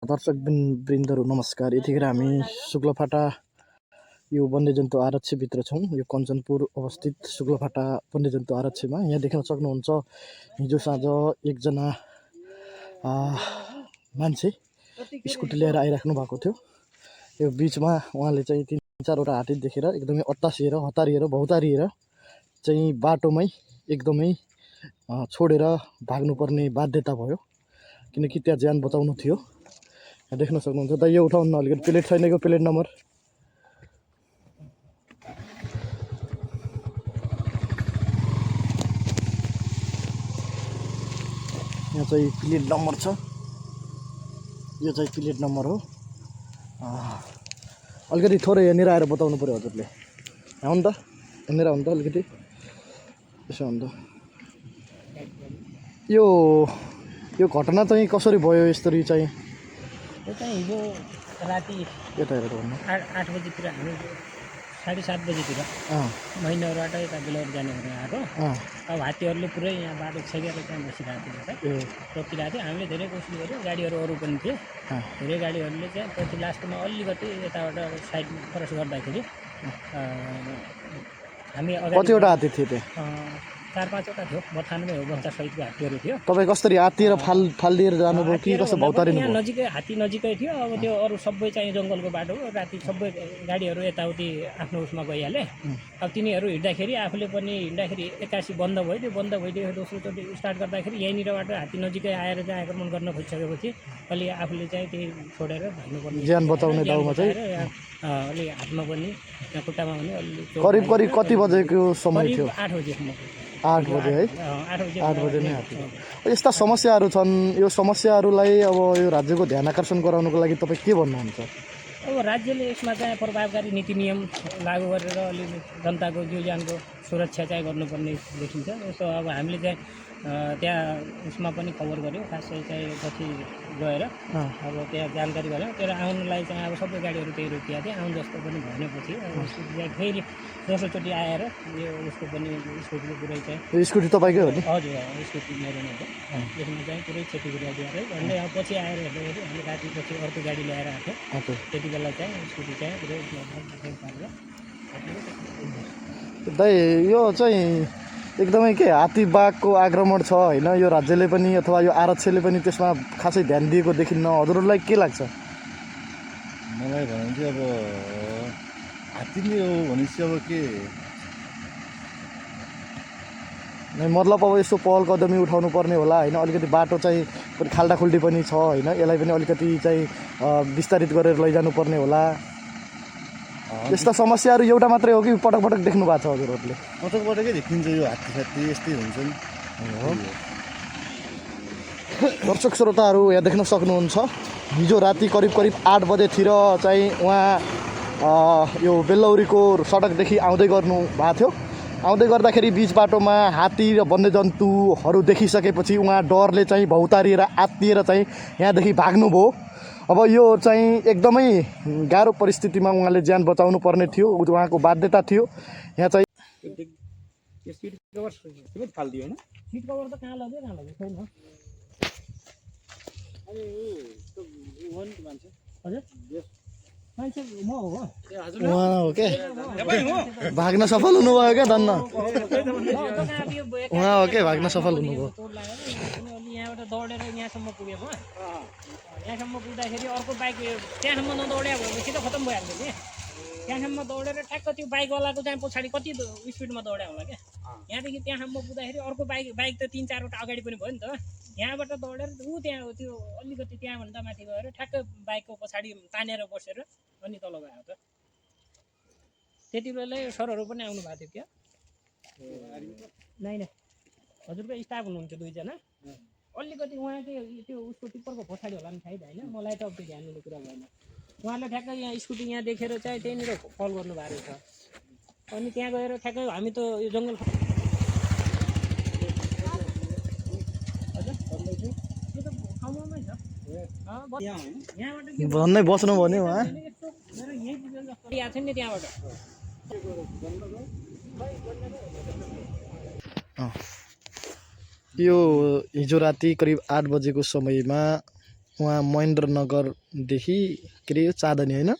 दर्शकवृन्दहरू नमस्कार। यतिखेर हामी शुक्लाफाटा यो वन्यजन्तु आरक्षभित्र छौँ। यो कञ्चनपुर अवस्थित शुक्लाफाटा वन्यजन्तु आरक्षमा यहाँ देख्न सक्नुहुन्छ हिजो साँझ एकजना मान्छे स्कुटी लिएर आइराख्नु भएको थियो। यो बिचमा उहाँले चाहिँ 3-4वटा हात्ती देखेर एकदमै अत्तासिएर हतारिएर भौतारिएर चाहिँ बाटोमै एकदमै छोडेर भाग्नुपर्ने बाध्यता भयो, किनकि त्यहाँ ज्यान बचाउनु थियो। देख्न सक्नुहुन्छ त यो उठाउनु अलिकति प्लेट छैन, यो प्लेट नम्बर यहाँ चाहिँ प्लेट नम्बर छ, यो चाहिँ प्लेट नम्बर हो। अलिकति थोरै यहाँनिर आएर बताउनु पऱ्यो हजुरले। हो नि त, यहाँनिर हो नि त अलिकति यसो हो नि त। यो घटना चाहिँ कसरी भयो यसरी चाहिँ? यो चाहिँ हिजो राति यता हेरेर भन्नु 8 बजीतिर हामी 7:30 बजीतिर महिनाहरूबाट यता बेलाउर जाने भनेर आएको। अब हात्तीहरूले पुरै यहाँ बाटो छेकेर त्यहाँ बसिरहेको थियो, रोकिरहेको थियो। हामीले धेरै कोसिस गऱ्यौँ, गाडीहरू अरू पनि थिए, धेरै गाडीहरूले चाहिँ पछि लास्टमा अलिकति यताबाट साइड क्रस गर्दाखेरि हामी कतिवटा हात्ती थियो त्यहाँ? 4-5वटा थियो, बथानमै हो, बच्चा सहितको हात्तीहरू थियो। तपाईँ कसरी आत्तिएर फालिदिएर जानुभयो कि कसो भौतारिनु? यहाँ नजिकै हात्ती नजिकै थियो। अब त्यो अरू सबै चाहिँ जङ्गलको बाटो हो, राति सबै गाडीहरू यताउति आफ्नो उसमा गइहाले। अब तिनीहरू हिँड्दाखेरि आफूले पनि हिँड्दाखेरि एक्कासी बन्द भयो, त्यो बन्द भइदियो। दोस्रोचोटि स्टार्ट गर्दाखेरि यहीँनिरबाट हात्ती नजिकै आएर चाहिँ आक्रमण गर्न खोजिसकेपछि अलि आफूले चाहिँ त्यही छोडेर भाग्नुपर्ने, ज्यान बचाउने दाउमा चाहिँ अलि हातमा पनि खुट्टामा पनि अलि करिब कति बजेको समय थियो? 8 बजीसम्म। 8 बजे है, 8 बजे नै हात्ती। यस्ता समस्याहरू छन्, यो समस्याहरूलाई अब यो राज्यको ध्यान आकर्षण गराउनुको लागि तपाईँ के भन्नुहुन्छ? अब राज्यले यसमा चाहिँ प्रभावकारी नीति नियम लागू गरेर अलि जनताको जीव ज्यानको सुरक्षा चाहिँ गर्नुपर्ने देखिन्छ। जस्तो अब हामीले चाहिँ त्यहाँ उसमा पनि खबर गऱ्यौँ, खासै चाहिँ पछि गएर अब त्यहाँ जानकारी गऱ्यौँ। तर आउनुलाई चाहिँ अब सबै गाडीहरू त्यही रोकिएको थियो, आउनु जस्तो पनि भनेपछि अब फेरि दोस्रोचोटि आएर यो उसको पनि स्कुटीको पुरै चाहिँ स्कुटी तपाईँकै हो नि? हजुर, स्कुटी मेरो नै हो। यसमा चाहिँ पुरै क्षति पुऱ्याइदियो है भन्दै अब पछि आएर हेर्दाखेरि हामी रातिपछि अर्को गाडी ल्याएर आएको थियो। त्यति बेला चाहिँ स्कुटी चाहिँ पुरै पारेर दाइ यो चाहिँ एकदमै के हात्ती बाघको आक्रमण छ होइन? यो राज्यले पनि अथवा यो आरक्षले पनि त्यसमा खासै ध्यान दिएको देखिन्न। हजुरहरूलाई के लाग्छ? मलाई भने चाहिँ अब हात्ती नै हो भनेपछि अब के मतलब अब यस्तो पहल कदमी उठाउनु पर्ने होला होइन? अलिकति बाटो चाहिँ खाल्डाखुल्डी पनि छ होइन? यसलाई पनि अलिकति चाहिँ विस्तारित गरेर लैजानु पर्ने होला। यस्ता समस्याहरू एउटा मात्रै हो कि पटक पटक देख्नु भएको छ हजुरहरूले? पटक पटकै देखिन्छ यो हात्ती साथी यस्तै हुन्छन्। दर्शक श्रोताहरू यहाँ देख्न सक्नुहुन्छ हिजो राति करिब 8 बजेतिर चाहिँ उहाँ यो बेलौरीको सडकदेखि आउँदै गर्नु भएको थियो। आउँदै गर्दाखेरि बिच बाटोमा हात्ती र वन्यजन्तुहरू देखिसकेपछि उहाँ डरले चाहिँ भौतारिएर आत्तिएर चाहिँ यहाँदेखि भाग्नुभयो। अब यो चाहिँ एकदमै गाह्रो परिस्थितिमा उहाँले ज्यान बचाउनु पर्ने थियो, उहाँको बाध्यता थियो। यहाँ चाहिँ सिट कभर समेत फाल्दियो हैन? सिट कभर त कहाँ लग्यो छैन। अनि ऊ वन मान्छे हजुर मान्छे म हो उहाँ हो के भाग्न सफल हुनुभयो क्या धन्न? उहाँ हो के भाग्न सफल हुनुभयो? यहाँबाट दौडेर यहाँसम्म पुगेको, यहाँसम्म पुग्दाखेरि अर्को बाइक त्यहाँसम्म नदौड्या भएपछि त खत्तम भइहाल्थ्यो कि। त्यहाँसम्म दौडेर ठ्याक्क त्यो बाइकवालाको चाहिँ पछाडि कति स्पिडमा दौड्या होला क्या। यहाँदेखि त्यहाँसम्म पुग्दाखेरि अर्को बाइक त 3-4वटा अगाडि पनि भयो नि त। यहाँबाट दौडेर ऊ त्यहाँ त्यो अलिकति त्यहाँभन्दा माथि गएर ठ्याक्क बाइकको पछाडि तानेर बसेर अनि तल गयो त। त्यति बेला सरहरू पनि आउनु भएको थियो क्या? नाइ हजुरको स्टाफ हुनुहुन्थ्यो 2जना। अलिकति उहाँ त्यो उसको टिप्परको पछाडि होला नि सायद होइन, मलाई त अब त्यो ध्यान दिने कुरा भएन। उहाँले ठ्याक्कै यहाँ स्कुटी यहाँ देखेर चाहिँ त्यहीँनिर कल गर्नुभएको रहेछ। अनि त्यहाँ गएर ठ्याक्कै हामी त यो जङ्गल भन्नै बस्नु भन्यो उहाँ। यहीँ छ नि त्यहाँबाट यो हिजो राति करिब 8 बजेको समयमा उहाँ महेन्द्रनगरदेखि के अरे यो चाँदनी होइन